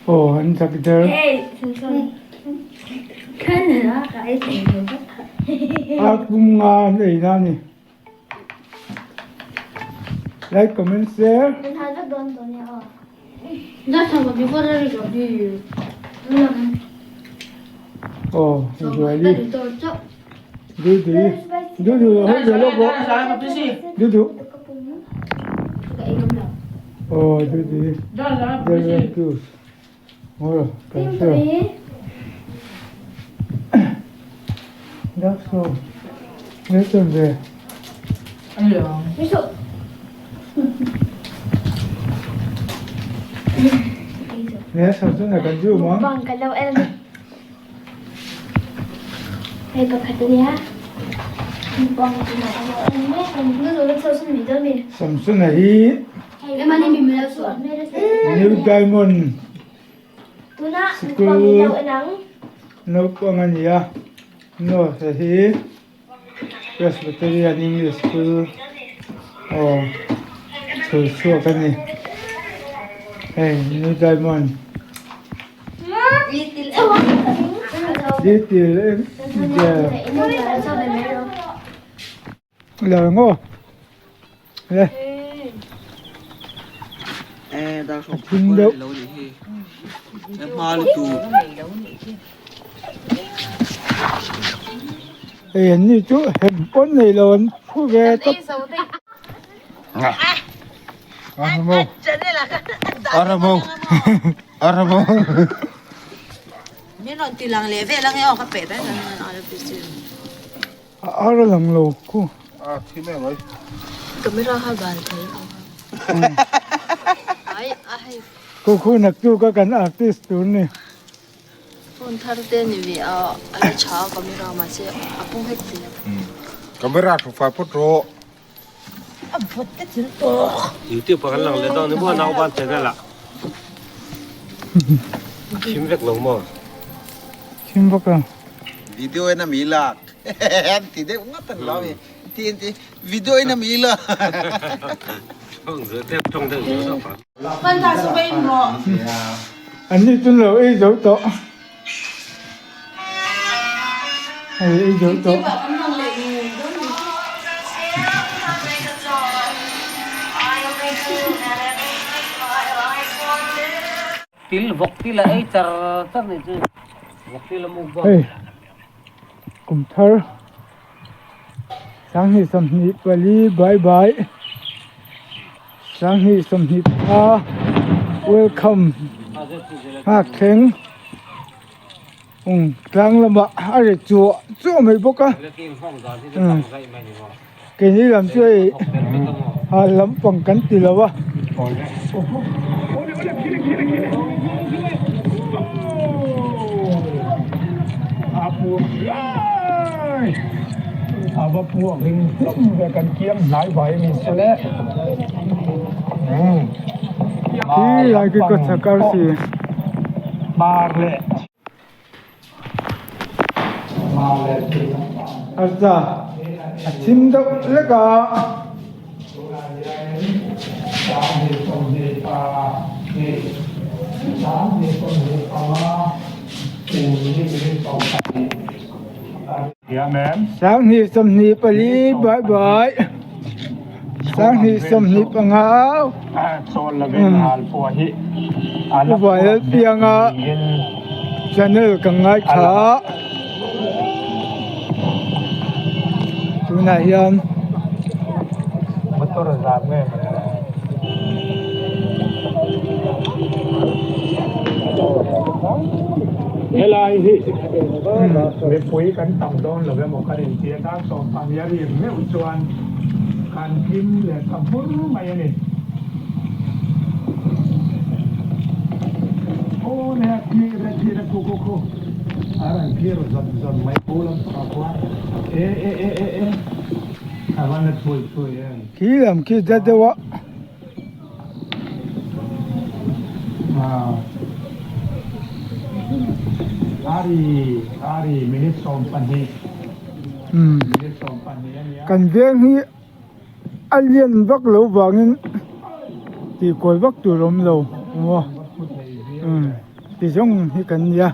Aw an zak der. Ar pum nga an ei na ni. Like comment share. Aw Zuali. Dudu Dudu hei ve lawk rawh Dudu aw Dudu Darren Cruz maw kan hria Dark sawm Nelson ve Nelson chu na kan zoom ang. Samsona hi New Diamond Sikul naupang a ni a, North a hi Presbyterian English School aw chhul chhuak a ni hei New Diamond. Little Angel Lo ngaw le a thim deuh hei an ni chu hem pawn nei lo an phu ve tawp. Aramo. Min rawn ti lang leh vel ange aw ka peh daih dawn a RPC. A ar a lang lo khu. A thi mai mai. Camera kha bal thei ang. Ai a hei. Khu khu naktu ka kan artist tur ni. Phone thar te ni ve a a la tha a camera mahse a pung het thei a. Camera thu fai phawt rawh. YouTube ah kan lang leh dawn ni maw nauban channel ah thim vek lo maw thim vek a video in a mi lak an ti deuh ngawt an lo mi ti an ti video in a mi lak an ni chun lo ei zo tawh hei ei zo tawh. Hei kum thar. 2024 bye bye 2025 welcome nghak thleng um tlang lamah a ri chuah chuah mai bawk a um keini lam chu hei ah lampang kan ti lo a. A va puak ring hlawm ve kan kiam hnai vai a ni se le. Khi lai khi ka chakar si. Mar leh. Arsa a thim deuh lek a. 2024 bye bye 2025 Uvail pianga channel ka ngaithla a tunah hian Helai hi mipui kan tam dawn lo emaw kan inti a, dar 15 a rik meuh chuan kan hlim leh ta hmur mai a ni. Aw le a clear a clear a khu khu khu a rawn clear zawn zawn mai pu lampangah khuan e e e e e a va na chhui chhui em. Khi lam khi zet deuh a. Kan veng hi a lian vak lo vangin. Tih kawi vak tur awm lo maw umm ti zawng hi kan nia.